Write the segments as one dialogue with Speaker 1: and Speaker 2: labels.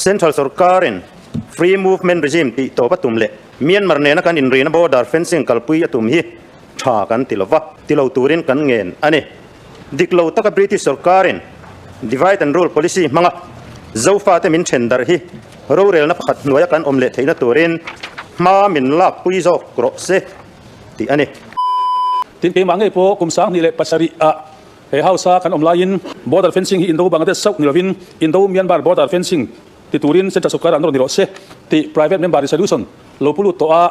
Speaker 1: Central sorkarin Free Movement Regime tih tawp a tum leh Myanmar nena kan inrina border fencing kalpui a tum hi tha kan ti lova, ti lo turin kan ngen a ni. Dik lo taka British sorkarin Divide and Rule policy hmanga Zofate min then darh hi rorelna pakhat hnuaia kan awm leh theihna turin hma min lakpui zawk rawh se tih a ni.
Speaker 2: Tin, keimah ngei pawh kum 2007 ah he house a kan awm laiin border fencing hi Indo Bangladesh chauh ni lovin Indo Myanmar border fencing ti turin Central Sorkar an rawn ni rawh se tih private member resolution lo pu lut tawh a,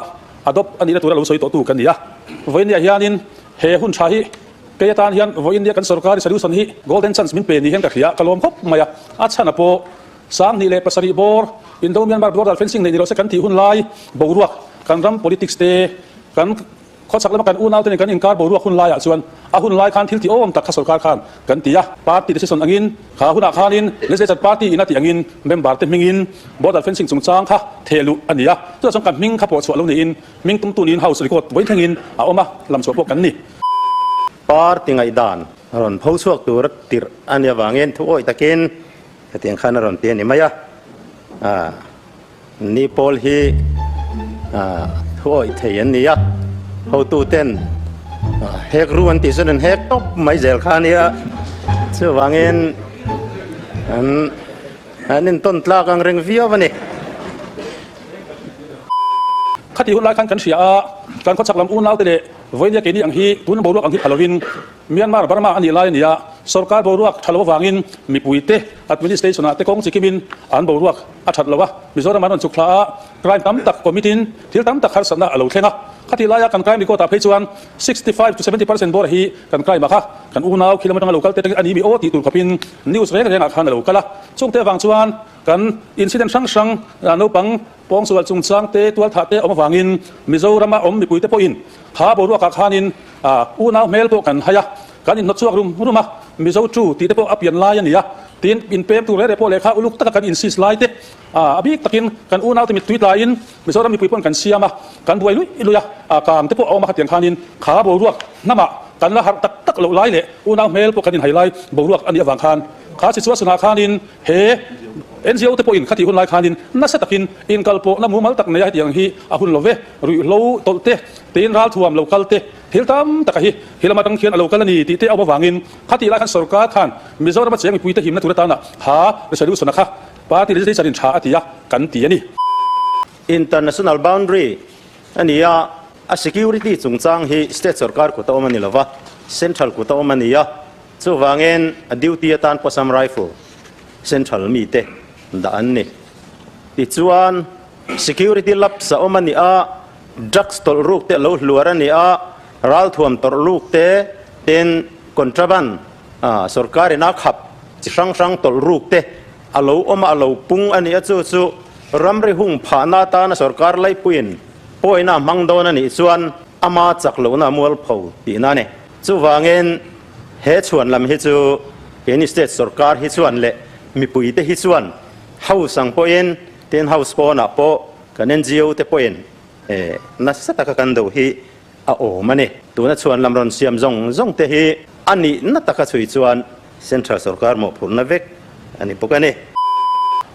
Speaker 2: adopt a nihna tura lo sawi tawhtu kan ni a. Vawiinniah hianin he hun tha hi kei atan hian vawiinnia kan sorkar resolution hi golden chance min pe ni hian ka hria, ka lawm khawp mai a. A chhan a pawh 2007 bawr Indo-Myanmar border fencing neih ni rawh se kan tih hun lai boruak kan ram politics te kan Khawchhak lama kan unaute nen kan inkar boruak hun laiah chuan a hun lai khan thil ti awm tak kha sorkar khan kan ti a. Party decision angin kha hunah khanin Legislature party in a tih angin member te hmingin border fencing chungchang kha theh luh a ni a. Chutah chuan kan hming kha pawh chhuah lo niin hming tumtu niin house record vawi thlengin a awm a, lam chhuah pawh kan ni.
Speaker 1: Party ngaihdan rawn pho chhuak tur a tirh a nih avangin thu awih takin hetiang khan a rawn ti a ni mai a. Ni pawl hi thuawih thei an ni a, hotuten hek ru an tih chuan an hek tawp mai zel kha a nia, chuvangin an an intawn tlak ang reng viau a ni.
Speaker 2: Khati hun lai khan kan hria a, kan khawchhak lam unaute leh vawinia keini ang hi tun boruak ang hi pha lovin Myanmar, Burma a nih lai a ni a, sorkar boruak tha lo avangin mipuite administration ah te kawng chikimin an boruak a that lo a, Mizoram an rawn chuk thla a, crime tam tak commit in thil tam tak harsatna a lo thleng a, khatih laia kan crime record ah phei chuan 65 to 70% bawr hi kan crime ah kha kan unau khilam atanga lo kal te atangin a ni mi aw tih tur khawpin news reng reng ah khan a lo kal a, chungte avang chuan kan incident hrang hrang naupang pawngsual chungchang te tualthah te awm avangin Mizorama awm mipuite pawhin kha boruak ah khanin A unau hmel pawh kan hai a, kan inhnawt chhuak rum rum a, Mizo chu tih te pawh a pian lai a ni a, tiin inpem tur reh reh pawh lehkha uluk taka kan insist lai te, a bik takin kan unau te mittui tlaiin Mizoram mipui pawn kan siam a, kan buai luih luih a, a kang te pawh a awm a khatiang khanin kha boruak hnamah kan la harh tak tak loh lai leh unau hmel pawh kan inhai lai boruak a nih avang khan kha situation ah khanin he NGO te pawhin khatih hun lai khanin nasa takin inkalpawhna mumal tak nei a hetiang hi a hun lo ve, ruihhlo tawlh te. Tiin ralthuam lo kal te, thil tam taka hi hi lam atang khian a lo kal a ni tih te a awm avangin khatih lai khan sorkar khan Mizoram a cheng mipuite himna tur atana ha resolution a kha party legislature in tha a ti a kan ti a ni.
Speaker 1: International boundary a ni a, a security chungchang hi state sorkar kut a awm a ni lova, central kut a awm a ni a, chuvangin a duty atan pawsam rifle central mite dah an ni. Tichuan security lapse a awm a ni a. Drugs tawlh ruk te a lo hluar a ni a, ralthuam tawrh ruk te, tin contraband, sorkar in a khap chi hrang hrang tawlh ruk te a lo awm a, a lo pung a ni a, chu chu ramri hung phahna atana sorkar laipuiin pawina a hmang dawn a nih chuan ama chak lohna a mualpho tihna a ni. Chuvangin he chhuan lam hi chu keini state sorkar hi chuan leh mipuite hi chuan house ang pawhin tin house pawnah pawh Kan NGO te pawhin nasa taka kan do hi a awm a ni. Tuna chhuan lam rawn siam zawng zawng te hi a nihna taka chhui chuan Central sorkar mawhphurhna vek a ni bawk a ni.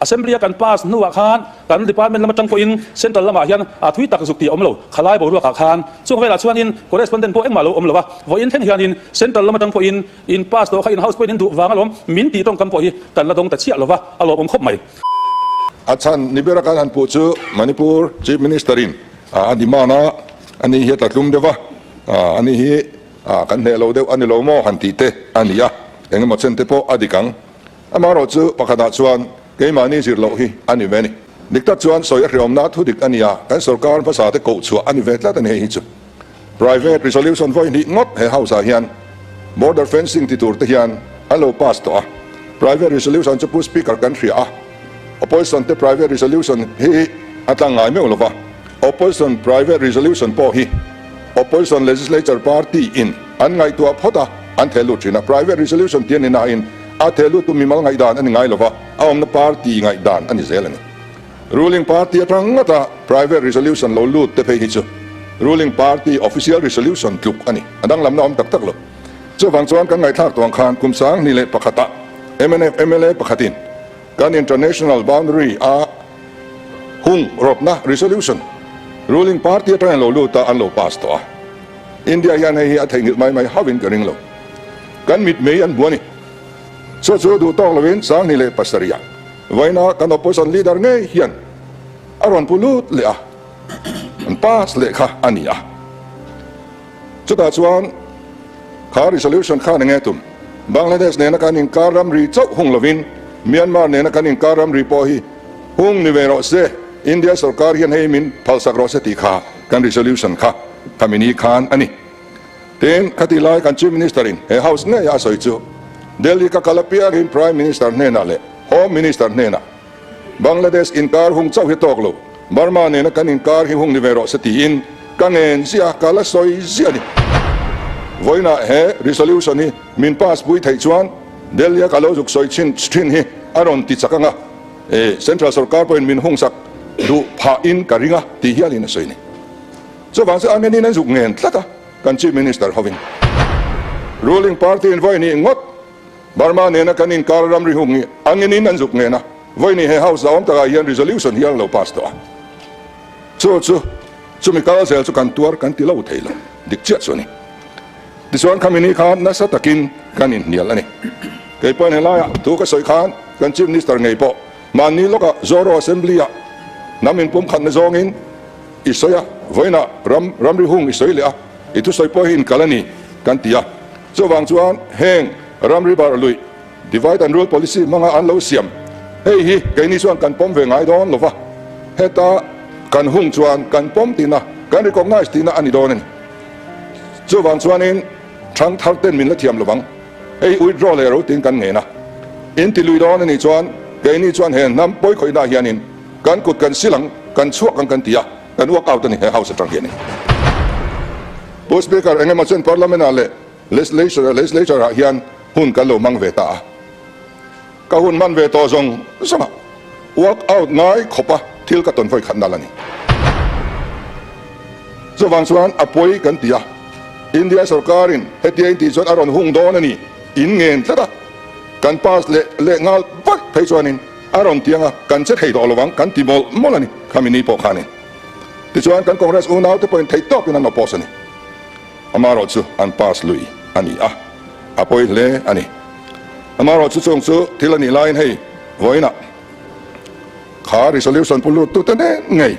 Speaker 2: Assembly a kan pass hnuah khan kan department lam atang pawhin Central lamah hian a thui tak zuk tih a awm lo. Khalai boruakah khan chung velah chuanin correspondent pawh engmah lo awm lo a, vawiin thleng hianin Central lam atang pawhin in pass tawh kha in house pawhin in duh vang alawm min tih tawngkam pawh hi kan la dawng ta chiah lo va, a lawmawm khawp mai.
Speaker 3: A chhan ni bera kan han puh chu Manipur Chief Minister in a demand a, ani hi a tlatlum deuh a, ani hi kan hneh lo deuh a ni lo maw han tih te a ni a, engemaw chen te pawh a dik ang. Amaherawh chu pakhatah chuan keimahni zir loh hi a ni ve a ni. Dik tak chuan sawi a hreawmna thu dik a ni a, kan sorkar hmasa te koh chhuah a ni ve tlat a ni hei hi chu. Private resolution vawi hnih ngawt he house ah hian border fencing ti tur te hian an lo pass tawh a, private resolution chu Pu Speaker kan hria a, opposition te private resolution hi a tlang ngai meuh lova, opposition private resolution pawh hi opposition legislature party in an ngaihtuah phawt a, an theh lut thin a, private resolution tih a ni nain a theh lut tu mimal ngaihdan a ni ngai lova, a awmna party ngaihdan a ni zel a ni. Ruling party atang ngawta private resolution lo lut te phei hi chu ruling party official resolution tluk a ni. A danglamna awm tak tak lo. Chuvang chuan kan ngaihthlak tuang khan kum 2001 ah mnf mla pakhatin kan international boundary a hung rawpna resolution ruling party atangin lo lut a an lo pass tawh a. India hian hei hi a theihnghilh mai mai hauhin ka ring lo. Kan mit mei an hmu a ni. Chu chu duh tawk lovin 2007 ah vawiina kan opposition leader ngei hian a rawn pu lut leh a, an pass leh kha a ni a. Chutah chuan kha resolution khan enge tum? Bangladesh nena kan inkar ramri chauh hung lovin Myanmar nena kan inkar ramri pawh hi hung ni ve rawh se, India sorkar hian hei min phalsak rawh se tih kha kan resolution kha khami ni khan a ni. Tin, khati lai kan Chief Minister in he House ngei a sawi chu Delhi ka kal apiangin Prime Minister hnenah leh Home Minister hnenah Bangladesh inkar hung chauh hi tawk lo, Burma nena kan inkar hi hung ni ve rawh se tiin ka ngen ziah a, ka la sawi ziah a ni. Vawiinah he resolution hi min pass pui theih chuan Delhi a ka lo zuk sawi chhin thin hi a rawn ti chak ang a, Central sorkar pawhin min hungsak duh phahin ka ring a ti hialin a sawi a ni. Chuvang chu Angenin an zuk ngen tlat a, kan Chief Minister hovin. Ruling party in vawiin hi ngawt Burma nena kan inkar ramri hung hi Angenin an zuk ngen a, vawiin hi he House zauam takah hian resolution hi an lo pass tawh a. Chu chu chumi kal zel chu kan tuar kan ti lo thei lo, dik chiah chu a ni. Tichuan khami ni khan nasa takin kan inhnial a ni. Kei pawhin helaiah thu ka sawi khan kan Chief Minister ngei pawh mahni lawkah Zoro Assembly-ah hnam inpumkhatna zawngin I sawi a, vawiinah ram ramri hung i sawi leh a, i thusawi pawh hi inkal a ni kan ti a. Chuvang chuan heng ramri bar luih, divide and rule policy hmanga an lo siam hei hi keini chuan kan pawm ve ngai dawn lo va, heta kan hung chuan kan pawm tihna, kan recognise tihna a ni dawn a ni. Chuvang chuanin thang thar ten min la thiam lo vang, hei withdraw leh ro tiin kan ngen a. In ti lui dawn a nih chuan keini chuan he hnam pawikhawihnaah hianin, Kan kut kan sil ang, kan chhuak ang kan ti a, kan walk out a ni he house atang hian. Pu Speaker, engemaw chuan Parliament ah leh Legislature Legislature ah hian hun kan lo hmang ve ta a. Ka hun hman ve tawh zawng zawng ah walk out ngai khawp a thil ka tawn vawi khat nal a ni. Chuvang chuan a pawi kan ti a, India sorkar in hetia in tih chuan a rawn hung dawn a ni, in ngen tlat a, kan pass leh leh nghal vaih phei chuanin, A rawn ti anga, kan che thei tawh lovang kan ti mawlh mawlh a ni, khami ni pawh khanin. Tichuan kan Congress unaute pawhin theih tawpin an oppose a ni. Amaherawh chu an pass lui a ni a, a pawi hle a ni. Amaherawh chu chung chu thil a nih laiin hei vawiinah kha resolution pu lut tute nen ngei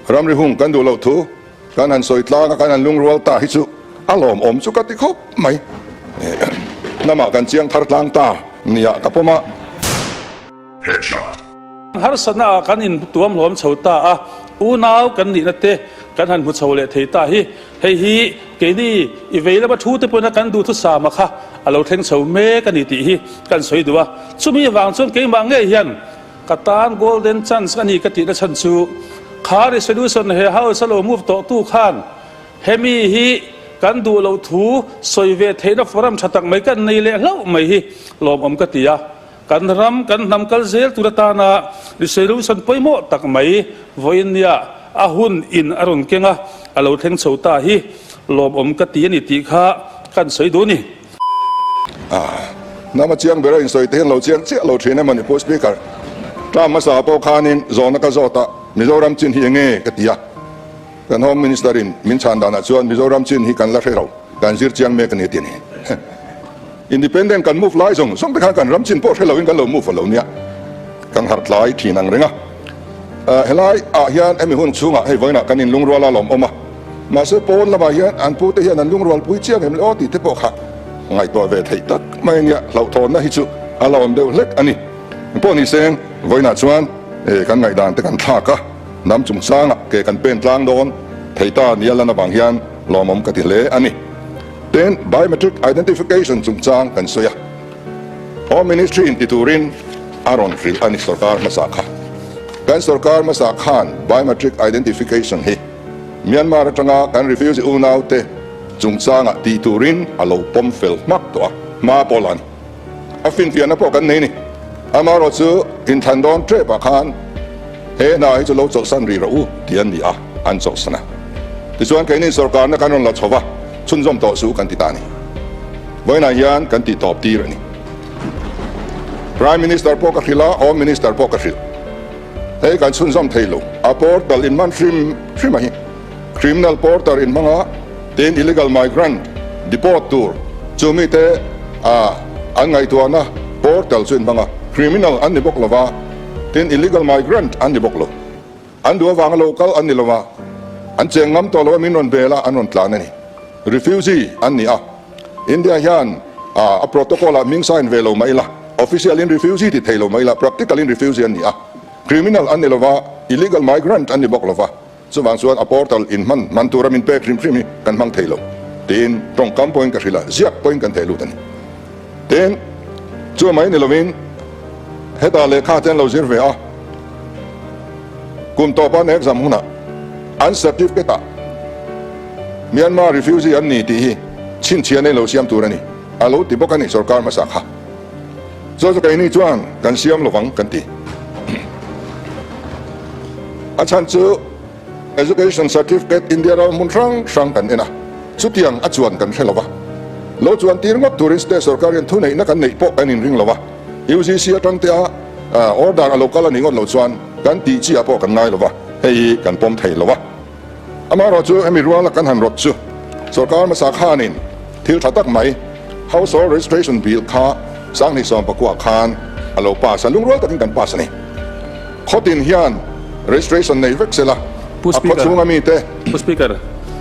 Speaker 3: ramri hung kan duh loh thu kan han sawi tlang a, kan han lungrual ta hi chu a lawmawm chu ka ti khawp mai. Hnamah kan chiang thar tlang ta nia ka pawm a.
Speaker 2: Harsatna ah kan in tuam hlawm chho ta a, unau kan nihna te kan han hmu chho leh thei ta hi, hei hi keini i vei lama thu te pawhin a kan duhthusama kha a lo thleng chho mek a ni tih hi kan sawi duh a. Chumi avang chuan keimah ngei hian Ka tan golden chance a ni ka tihna chhan chu kha resolution he house a lo move tawh tu khan hemi hi kan duh loh thu sawi ve theihna forum tha tak mai kan nei leh hlauh mai hi lawmawm ka ti a. Kan ram kan hnam kal zel tur atana resolution pawimawh tak mai vawiin nia a hun in a rawn keng a, a lo thleng chho ta hi lawmawm ka ti a ni tih kha kan sawi duh a ni.
Speaker 3: Hnam a chiang ber a insawi te hian lo chiang chiah lo thin em a ni Pu Speaker. Term hmasa pawh khanin zawhna ka zawt a, Mizoram chin hi enge ka ti a. Kan Home Minister in min chhan danah chuan Mizoram chin hi kan la hre lo, kan zir chiang mek a ni a ti a ni. Independent kan move lai zawng zawng te khan kan ram chin pawh hre loin kan lo move a lo nia. Kan harh tlai thin ang reng a. Helai ah hian hemi hun chhungah hei vawiinah kan inlungrual a lawmawm a. Mahse pawn lamah hian an pute hian an lungrual pui chiang em le aw tih te pawh kha ngaihtuah ve theih tak mai a nia, hlauhthawnna hi chu a la awm deuh hlek a ni. Pawh ni seng, vawiinah chuan kan ngaihdan te kan thlak a, hnam chungchangah ke kan pen tlang dawn thei ta nia lan avang hian lawmawm ka ti hle a ni. Tin, biometric identification chungchang kan sawi a, Home Ministry in ti turin a rawn hrilh a ni sorkar hmasa kha. Kan sorkar hmasa khan biometric identification hi Myanmar atanga kan refugee unaute chungchangah tih turin a lo pawm fel hmak tawh a, hma pawh la a ni. A finfiahna pawh kan nei ni. Amaherawh chu inthlan dawn tepah khan he hna hi chu lo chawlhsan rih rawh u tih an ni a, an chawlhsan a. Tichuan keini sorkarna kan rawn la chho va, chhunzawm tawh suh kan ti ta a ni. Vawiinah hian kan tih tawp tir a ni. Prime Minister pawh ka hrilh a, Home Minister pawh ka hrilh. Hei kan chhunzawm thei lo. A portal in hman hrim hrim a hi. Criminal porter in hmang a, tin illegal migrant deport tur chu mite a an ngaihtuahna portal chu in hmang a. Criminal an ni bawk lo va, tin illegal migrant an ni bawk lo. An duh avanga lo kal an ni lo a, an cheng ngam tawh lo a min rawn bel a, an rawn tlan a ni. Refugee an ni a, India hian a protocol ah hming sign ve lo mah ila, official in refugee ti thei lo mah ila, practical in refugee an ni a, criminal an ni lo va, illegal migrant an ni bawk lo va, chuvang chuan a portal in hman man tura min pek hrim hrim hi kan hmang thei lo tiin tawngkam pawhin ka hrilh a, ziak pawhin kan theh lut a ni. Tin, chu mai ni lovin hetah lehkha te an lo zir ve a, Kum tawpa an exam hunah an certificate ah Myanmar refugee an ni tih hi chhinchhiah nei lo siam tur a ni a lo ti bawk a ni sorkar hmasa kha. Chu chu keini chuan kan siam lovang kan ti. A chhan chu education certificate India ram hmun hrang hrang kan en a, chutiang a chuan kan hre lova. Lo chuan tir ngawt turin state sorkar hian thuneihna kan neih pawh kan inring lova. UGC atang te a order a lo kal a nih ngawt loh chuan kan tih chi ah pawh kan ngai lo va, hei hi kan pawm thei lo a. Amaherawh chu hemi ruala kan han rawt chu sorkar hmasa khanin thil tha tak mai Household Registration Bill kha Sanghnih Sawmpakua khan a lo pass a, lungrual takin kan pass a ni. Khawtin hian registration nei vek sela a khaw chhunga mite.
Speaker 2: Pu Speaker,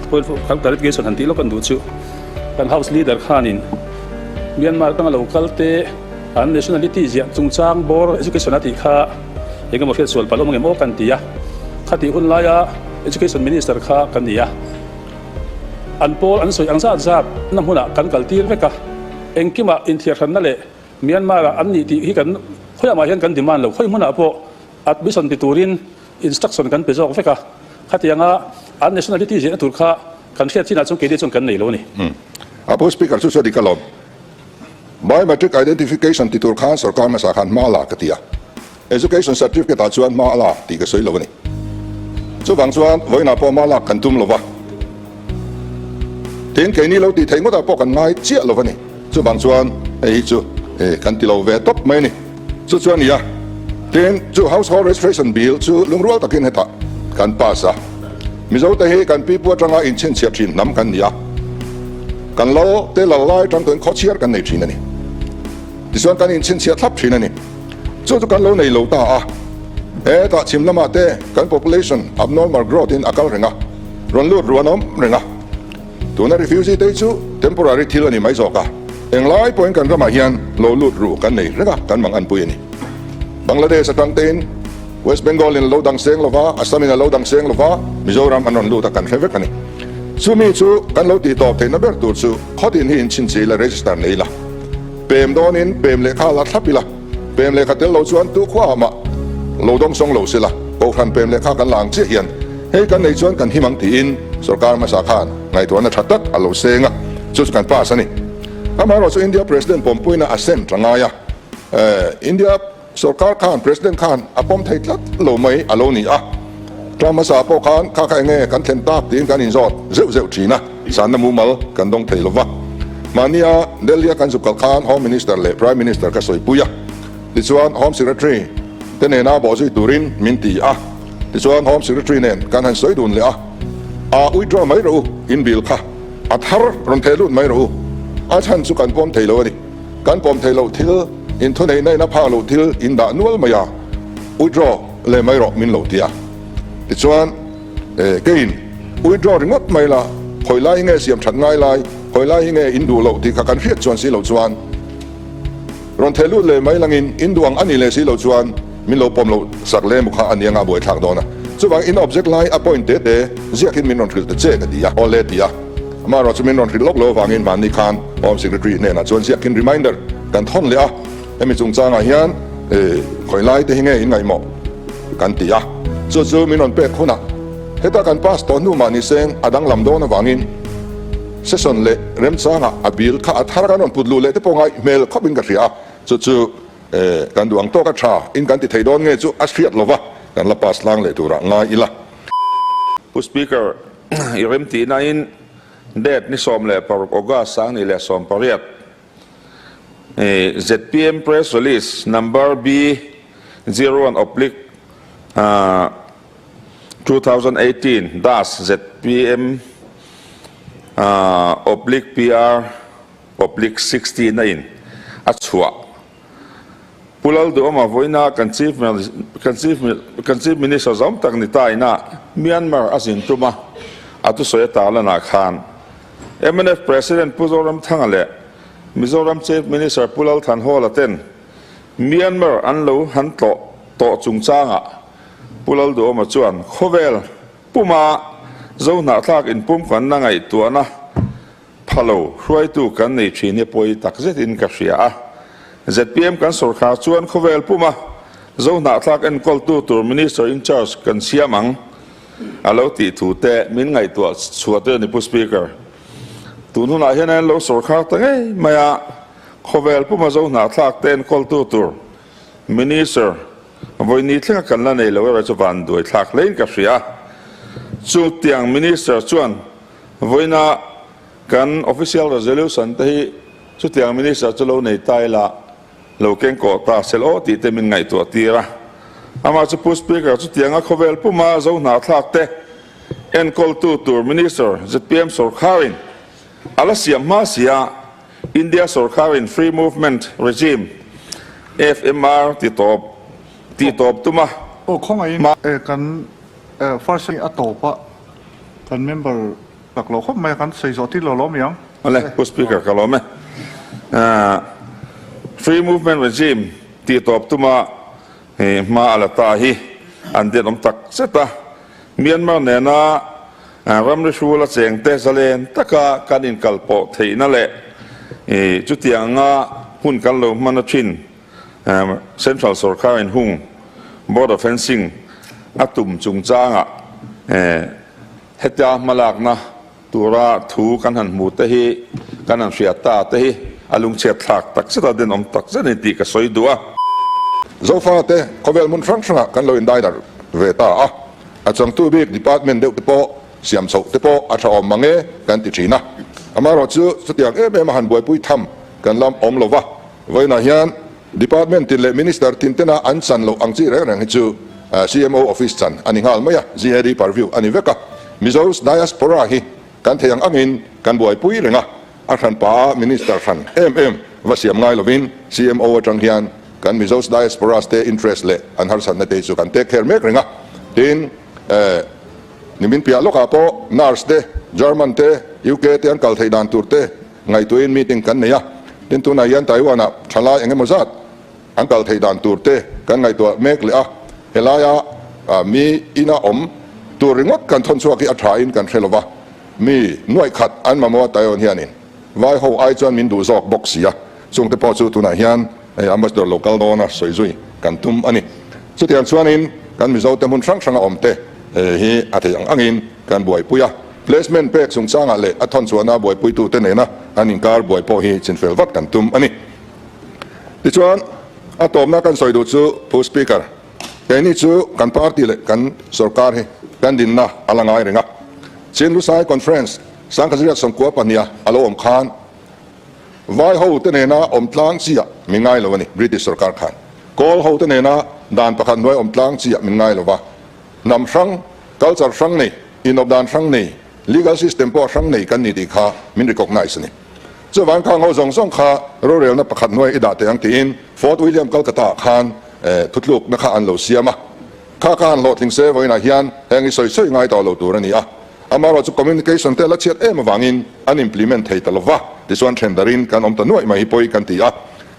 Speaker 2: point of clarification han tih lawk kan duh chu kan House Leader khanin Myanmar atanga lo kal te an nationality ziah chungchang bawr education a tih kha eng emaw hriat sual palh awm angem aw kan ti a, khatih hun laia Education Minister kha kan ni a, an pawl an sawi ang zat zat na hmunah kan kal tir vek a, engkimah inthiarhranna leh Myanmar ah an nih tih hi kan khawiah mah hian kan demand lo, khawi hmunah pawh admission ti turin instruction kan pe zawk vek a, khatianga an nationality ziahna tur kha kan hriat chinah chuan keini chuan kan nei lo a ni.
Speaker 3: A Pu Speaker chu chuan dik alawm. Biometric identification ti tur khan sorkar hmasa khan hma la ka ti a, Education certificate ah chuan hma a la tih ka sawi lo a ni. Chuvang chuan vawiinah pawh hma lak kan tum lo va, tin keini lo tih theih ngawtah pawh kan ngai chiah lo a ni. Chuvang chuan hei hi chu kan ti lo ve tawp mai a ni. Chu chuan nia, tin chu Household Registration Bill chu lungrual takin hetah kan pass a. Mizote hi kan pipu atanga inchhinchhiah thin hnam kan ni a, kan lal te lal lai atang tuin khawchhiar kan nei thin a ni. Tichuan kan inchhinchhiah thlap thin a ni. Chu chu kan lo nei lo ta a, hetah chhim lamah te kan population abnormal growth in a kal reng a, rawn lut ruan awm reng a. Tuna refugee te hi chu temporary thil a ni mai zawk a, englai pawhin kan ramah hian lo lut ru kan nei reng a, kan mang anpui a ni. Bangladesh atang tein West Bengal in a lo dang seng lova, Assam in a lo dang seng lova, Mizoram an rawn lut a kan hre vek a ni. Chumi chu kan lo tih tawp theihna ber tur chu khawtin hi inchhinchih ila, register nei ila, pem dawnin pem lehkha la thlap ila, pem lehkha tel lo chuan tu khuaah mah lo dawng sawng lo sila, Kohhran pem lehkha kan la ang chiah hian hei kan nei chuan kan him ang tiin sorkar hmasa khan ngaihtuahna tha tak a lo seng a, chu chu kan pass a ni. Amaherawh chu India President pawmpuina a sent a ngai a, India Sorkar khan President khan a pawm thei tlat lo mai a lo ni a, term hmasa pawh khan kha kha enge kan thlen tak tiin kan inzawt zeuh zeuh thin a, sanna mumal kan dawng thei lova. Mahnia Delhi a kan zuk kal khan Home Minister leh Prime Minister ka sawipui a, tichuan Home Secretary te nena bawhzui turin min ti a, tichuan Home Secretary nen kan han sawi dun leh a, a withdraw mai rawh u, in bill kha a thar rawn theh lut mai rawh u, a chhan chu kan pawm thei lo a ni. Kan pawm theih loh thil, inthuneihna in a phak loh thil in dah nual mai a, withdraw leh mai rawh min lo ti a. Tichuan, keiin withdraw ringawt mai la, khawi lai hi nge siam that ngai lai, khawi lai hi nge in duh loh tih kha kan hriat chuan si lo chuan rawn theh lut leh mai langin in duh ang a nih leh si lo chuan min lo pawm loh sak leh emaw kha a nia nga buaithlak dawn a. Chuvang in object lai a point te te ziakin min rawn hrilh ta che ka ti a, aw le ti a. Amaherawh chu min rawn hrilh lawk lo avangin mahni khan Home Secretary hnenah chuan ziakin reminder kan thawn leh a, hemi chungchangah hian khawi lai te hi nge in ngaihmawh kan ti a, chu chu min rawn pek hunah heta kan pass tawh hnu mahni seng a danglam dawn avangin session leh remchangah a bill kha a thar kan rawn put luh leh te pawh ngaih hmel khawpin ka hria a, chu chu kan duh ang tawk a tha in kan ti thei dawn nge chu a hriat lova kan la pass tlang leh turah ngai ila.
Speaker 4: Pu Speaker, i remtihnain date ni 16 August 2018. ZPM Press Release Number B01 oblique 2018 dash ZPM oblique PR oblique 16 a in a chhuah. Pu Lalduhawma vawiina kan Chief kan Chief Minister zawm tak ni ta ina Myanmar a zin tum a, a thusawi a tarlanah khan mnf President Pu Zoramthanga leh Mizoram Chief Minister Pu Lalthanhawla ten Myanmar an lo han tlawh tawh chungchangah Pu Lalduhawma chuan khawvel puma Zohnahthlak inpumkanna ngaihtuahna Pha lo, hruaitu kan nei thin hi pawi tak zetin ka hria a. Zpm kan sawrkhar chuan khawvel puma Zohnahthlak enkawltu tur Minister in charge kan siam ang a lo tih thu te min ngaihtuah chhuah te a ni Pu Speaker. Tun hunah hian a en lo sawrkhar ta ngei mai a, khawvel puma Zohnahthlak te enkawltu tur Minister vawini thlenga kan la nei lo erawh chu vanduai thlak hlein ka hria a. Chutiang Minister chuan Vawiina kan official resolution te hi chutiang Minister chu lo nei ta ila, lo keng kawh ta sel aw tih te min ngaihtuah tir a. Amah chu Pu Speaker chutianga khawvel puma zo hnahthlak te enkawltu tur Minister zpm sawrkharin a la siam hma si a, India sawrkharin Free Movement Regime, FMR, ti tawp tih tawp tum a.
Speaker 5: Aw khawngaihin kan first a tawp a. Kan member tak lo khawp mai a, kan sawi zawh tir lo lawm iang.
Speaker 4: Awle, Pu Speaker ka lawm e. Free Movement Regime tih tawp tuma hma a la ta hi an denawm tak zet a. Myanmar nena ramri hrula chengte zalen taka kan inkalpawh theihna leh chutianga hun kan lo hman a thin Central sorkar in hung border fencing a tum chungchangah hetia hmalakna tura thu kan han hmu te hi kan han hriat ta te hi a lungchhiat thlak tak zet a, denawm tak zet a ni tih ka sawi duh a.
Speaker 3: Zofa te khawvel hmun hrang hrangah kan lo indaidarh ve ta a, a changtu bik department deuh te pawh siam chhoh te pawh a tha awm mang e kan ti thin a. Amaherawhchu chutiang em em a han buaipui tham kan lam awm lo va. Vawiinah hian Department tin leh Minister tin tena an chan loh ang chi reng reng hi chu CMO Office chan a ni nghal mai a, GAD purview a ni vek a. Mizo's Diaspora hi kan thei ang angin kan buaipui reng a, a hranpa a Minister hran em em va siam ngai lovin CMO atang hian kan Mizo's Diasporas te interest leh an harsatna te hi chu kan take care mek reng a. Tin, nimin piah lawkah pawh Nurse te, German te, UK te an kal theih dan tur te, Ngaihtuahin meeting kan nei a, tin tunah hian Taiwan-ah thalai eng emaw zat an kal theih dan tur te kan ngaihtuah mek leh a, helaia mi ina awm tur ringawt kan thawn chhuak hi a thain kan hre lova, mi nuaih khat an mamawh a Taiwan hianin vai ho ai chuan min duh zawk bawk si a, chungte pawh chu tunah hian hei Ambassador lo kal dawna sawi zui kan tum a ni. Chutiang chuanin kan Mizote hmun hrang hranga awmte hi a theih ang angin kan buaipui a. Placement pek chungchangah leh a thawn chhuahna buaipuitute nena an inkar buai pawh hi chinfel vat kan tum a ni. Tichuan, a tawpna kan sawi duh chu Pu Speaker, keini chu kan party leh kan sorkar hi kan dinna a la ngai reng a. Chin Lusai Conference Sangkhaziriat 94 a a lo awm khan Vai hote nena awm tlang chiah min ngai lo a ni, British sorkar khan Kawl hote nena dan pakhat hnuai awm tlang chiah min ngai lo va, hnam hrang, culture hrang nei, Inawp dan hrang nei, legal system pawh hrang nei kan ni tih kha min recognise a ni. Chuvang khang ho zawng zawng kha rorelna pakhat hnuai i dah teh ang tiin Fort William Calcutta ah khan thutlukna kha an lo siam a. Kha kha han hlawhtling se vawiinah hian heng i sawi sawi ngai tawh lo tur a ni a. Amaherawhchu communication te la chhiat em avangin an implement thei ta lova, tichuan then darin kan awm ta nuaih mai hi pawi kan ti a.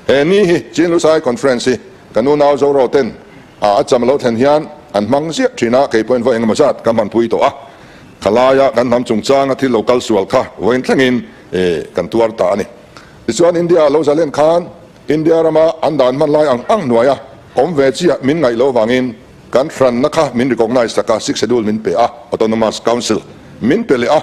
Speaker 3: He ni hi Chin Lusai Conference hi kan unau Zoro ten A a cham lo thlen hian an hmang ziah thin a, kei pawhin vawi engemaw zat ka hmanpui tawh a. Khalaia kan hnam chungchanga thil lo kal sual kha vawiin thlengin kan tuar ta a ni. Tichuan India lo zalen khan India rama an dan hman lai ang ang hnuaia awm ve chiah min ngaih loh vangin kan hranna kha min recognise tak a, Sixth Schedule min pe a, Autonomous Council min pe leh a.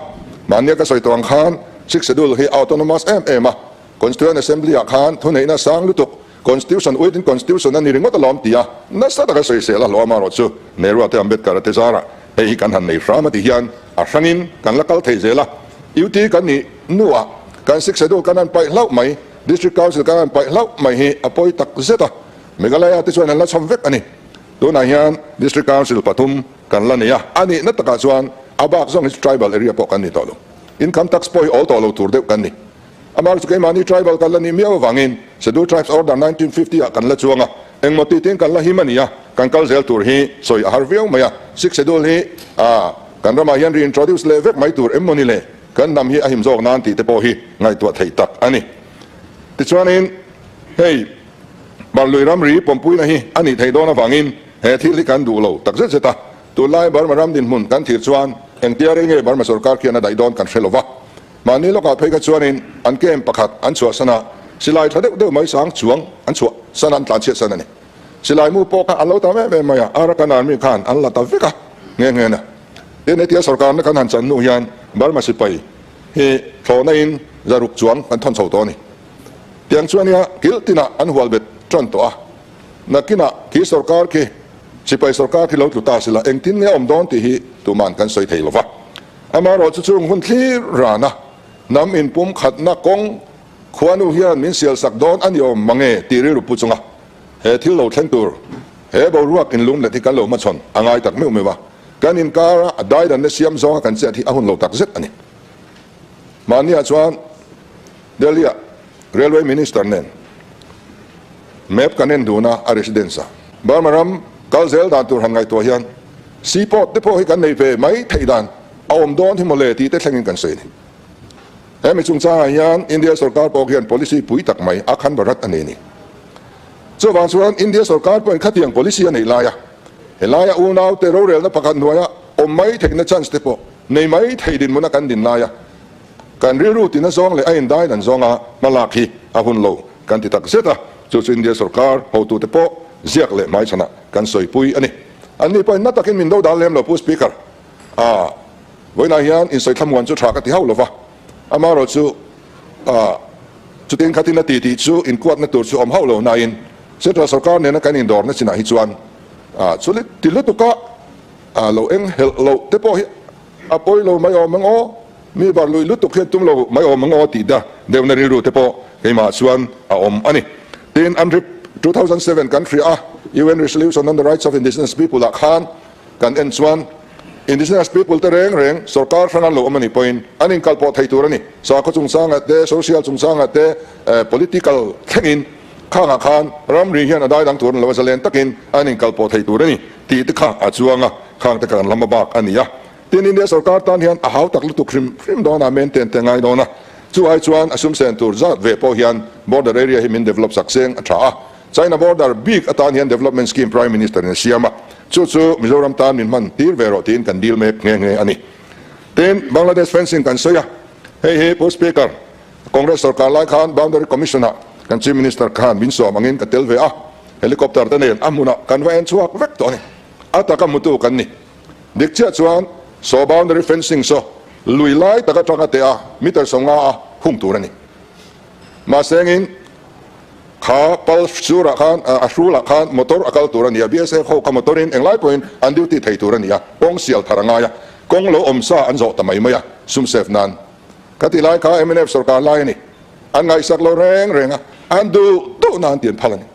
Speaker 3: Mahnia ka sawi tawh ang khan Sixth Schedule hi a autonomous em em a, Constituent Assembly-ah khan thuneihna sang lutuk Constitution uitin Constitution a ni ringawt alawm ti a, nasa taka sawisel a hlawh amarawh chu Nehru-a te Ambedkar-a te zarah hei hi kan han nei hram a ti hian a hrangin kan la kal thei zel a. UT kan nih hnuah kan Sixth Schedule kan han paih hlauh mai. District Council kan han paih hlauh mai hi a pawi tak zet a, Meghalaya te chuan an la chhawm vek a ni. Tunah hian District Council pathum kan la nei a, a nihna takah chuan a bak zawng hi chu tribal area pawh kan ni tawh lo. Income tax pawh hi awl tawh lo tur deuh kan ni. Amah chu keimahni tribal kan la nih miau avangin Scheduled Tribes Order 1950 ah kan la chuang a, engmaw tih tin kan la him a ni a, kan kal zel tur hi sawi a har viau mai a. Sixth Schedule hi kan ramah hian reintroduce leh vek mai tur em maw ni le? Kan hnam hi a him zawk nan tih te pawh hi ngaihtuah theih tak a ni. Tichuanin hei Barlui ramri pawmpuina hi a nih theih dawn avangin he thil hi kan duh lo tak zet zet a. Tunlai Burma ram dinhmun kan thir chuan engtia rei nge Burma sorkar khian a daih dawn kan hre lo va. Mahni lawkah phei kha chuanin an camp pakhat an chhuahsan a, silai tha deuh deuh mai sang chuang an chhuahsan a, an tlanchhiatsan a ni. Silai mu pawh kha an lo tam em em mai a, Arakan Army khan an la ta vek a nghe nghe na. Tin, hetia sorkarna kan han chan hnu hian Burma sipai hi thlawhna in zaruk chuang kan thawn chho tawh a ni. Tiang chuan nia kil tinah an hual bet tan tawh a, nakinah khi sorkar khi sipai sorkar khi lo tlu ta sila engtin nge a awm dawn tih hi tuman kan sawi thei lo va. Amaherawh chu chung hun thlir rana hnam inpum khatna kawng khuanu hian min sialsak dawn a ni awm mange tih rilru pu chunga he thil lo thleng tur he boruak inlum let hi kan lo hmachhawn a ngai tak meuh meuh a, kan inkara a daidanna siam zawnga kan chet hi a hun lo tak zet a ni. Mahniah chuan Delhi-ah Railway Minister nen map kan en dun a, a residence-ah Burma ram kal zel dan tur han ngaihtuah hian Seaport te pawh hi kan nei ve mai theih dan a awm dawn hi mawle tih te thlengin kan sawi a ni. Hemi chungchangah hian India sorkar pawh hian policy pui tak mai a khan barat a nei a ni. Chuvang chuan India sorkar pawhin khatiang policy a neih laia helaia unaute rorelna pakhat hnuaia awm mai theihna chance te pawh nei mai thei dinhmuna kan din laia kan rilru tina zawng leh a indai dan zawnga hmalak hi a hun lo kan ti tak zet a, chu chu India sorkar hotute pawh ziak leh hmaichhanah kan sawipui a ni. Anni pawhin na takin min do dal lem lo Pu Speaker. A, vawiinah hian insawi thlamuan chu tha ka ti hauh lo va, amaherawh chu a, chutin khatin a ti tih chu inkuatna tur chu awm hauh lo nain Central sorkar nena kan indawrna chinah hi chuan a, chu ti lutuka a lo eng helh loh te pawh hi a pawi lo mai awm ang aw, mi bar lui lutuk hian tum lo mai awm ang aw tih da deuhna rilru te pawh keimah chuan a awm a ni. Tin, UNRIP 2007 kan hria a, UN Resolution on the Rights of Indigenous People ah khan kan en chuan Indigenous people te reng reng sorkar hrang an lo awm a nih pawhin an inkalpawh thei tur a ni. Sakhaw chungchangah te, social chungchangah te, political thlengin khangah khan ramri hian a daidang tur an lo a, zalen takin an inkalpawh thei tur a ni tih te kha a chuang a, khang te kan lam a bak a ni a. Tin, India sorkar tan hian a hau tak lutuk hrim hrim dawn a, maintain te ngai dawn a, chu ai chuan a sum sen tur zat ve pawh hian border area hi min develop sak seng a tha a. China border bik atan hian development scheme Prime Minister in a siam a, chu chu Mizoram tan min hman tir ve rawh tiin kan deal mek nghe nghe a ni. Tin, Bangladesh fencing kan sawi a, hei hi Pu Speaker, Congress sorkar lai khan Boundary Commission ah kan Chief Minister khan min sawm angin ka tel ve a, helicopter te nen a hmunah kan va en chhuak vek tawh a ni. A taka hmutu kan ni. Dik chiah chuan saw boundary fencing saw lui lai tak atanga teh a meter 50 a hung tur a ni. Mahse engin kha pal surah khan a hrulah khan motor a kal tur a ni a, BSF ho kha motor in englai pawhin an duty thei tur a ni a, kawng sial thar a ngai a, kawng lo awm sa an zawh ta mai mai a, sum save nan. Ka ti lai kha mnf sorkar lai a ni, an ngaihsak lo reng reng a, an duh duh nan ti an phal a ni.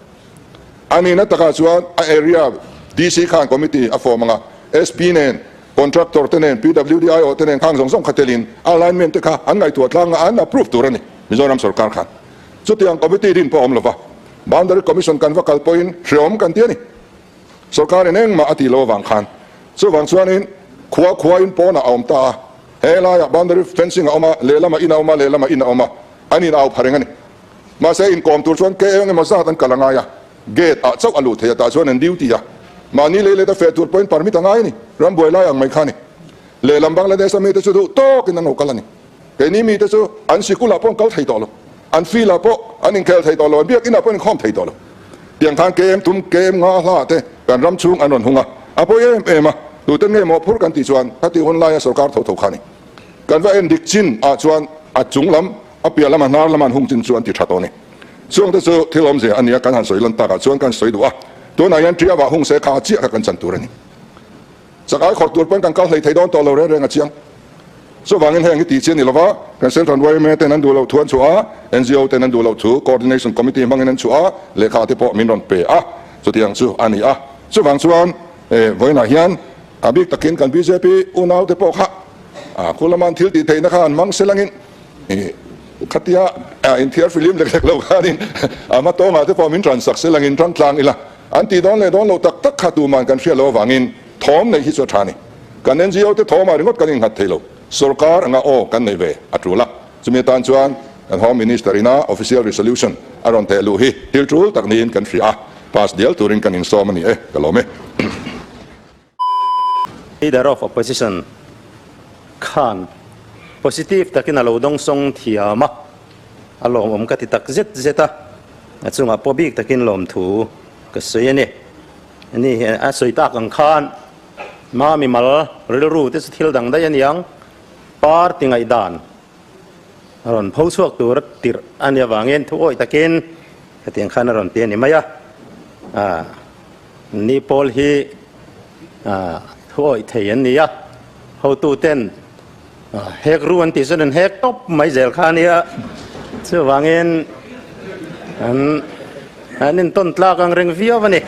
Speaker 3: A nihna takah chuan a area DC khan committee a form ang a, SP nen, contractor te nen, PWDIO te nen khang zawng zawng kha telin alignment te kha an ngaihtuah tlang a, an approve tur a ni Mizoram sorkar khan. Chutiang committee din pawh a awm lova, Boundary Commission kan va kal pawhin hreawm kan ti a ni. Sorkarin engmah a tih loh avang khan. Chuvang chuanin khua khuain pawnah a awm ta a, he laiah boundary fencing a awm a, lehlamah in a awm a, lehlamah in a awm a, an in au pha reng a ni. Mahse inkawm tur chuan ke eng emaw zat an kal a ngai a, gate ah chauh a luh theih a, tah chuan an duty a, mahni lei let a feh tur pawhin permit a ngai a ni, rambuai lai ang mai kha a ni. Lehlam Bangladesh a mite chu duh tawkin an lo kal a ni. Keini mite chu an sikul ah pawh an kal thei tawh lo, an field ah pawh an inkhel thei tawh lo, an biakinn ah pawh an inkhawm thei tawh lo. Tiang khan KM tum, KM nga hla te kan ram chhung an rawn hung a, a pawi em em a, tuten nge mawhphur kan tih chuan khati hun laia sorkar tho tho kha a ni. Kan va en dik chin ah chuan a chung lam, A piah lama hnar lama an hung chin chu an ti tha tawh a ni. Chuangte chu thil awmzia a nia kan han sawi lan takah chuan kan sawi duh a, tunah hian ṭi avah hung se kha chiah kha kan chan tur a ni. Chakai khawrh tur pawn kan kal hlei thei dawn tawh lo reng reng a chiang. Chuvangin heng hi tih chi a ni lova, kan Central yma ten an duh loh thu an chhuah a, ngo ten an duh loh thu Coordination Committee hmangin an chhuah a, lehkha te pawh min rawn pe a, chutiang chu a ni a. Chuvang chuan vawiinah hian a bik takin kan bjp unau te pawh kha khu lama an thil tih theihna kha an hmang selangin khatia inthiar filim lek lek lo khanin a hma tawngah te pawh min transak selangin tang tlang ila an tih dawn leh dawn lo tak tak kha tuman kan hriat loh avangin Thawm neih hi chu a tha a ni. Kan ngo te thawmah ringawt kan innghat thei lo. Sorkar anga aw kan neih ve a tul a. Chumi atan chuan kan Home Minister ina official resolution a rawn theh luh hi thil tul tak niin kan hria a, pass dial turin kan insawm a ni e, ka lawm e.
Speaker 1: Leader of Opposition khan positive takin a lo dawngsawng thiam a, a lawmawm ka ti tak zet zet a, a chungah pawh bik takin lawmthu ka sawi a ni. Ani hi a sawi tak ang khan ma mimal rilru te chu thil dang daih a niang, party ngaihdan a rawn pho chhuak tur a tirh a nih avangin thu awih takin hetiang khan a rawn ti a ni mai a. Ni pawl hi thu awih thei an ni a, hotu ten hek ru an tih chuan an hek tawp mai zel kha a nia, chuvangin an an intawn tlak ang reng viau a ni.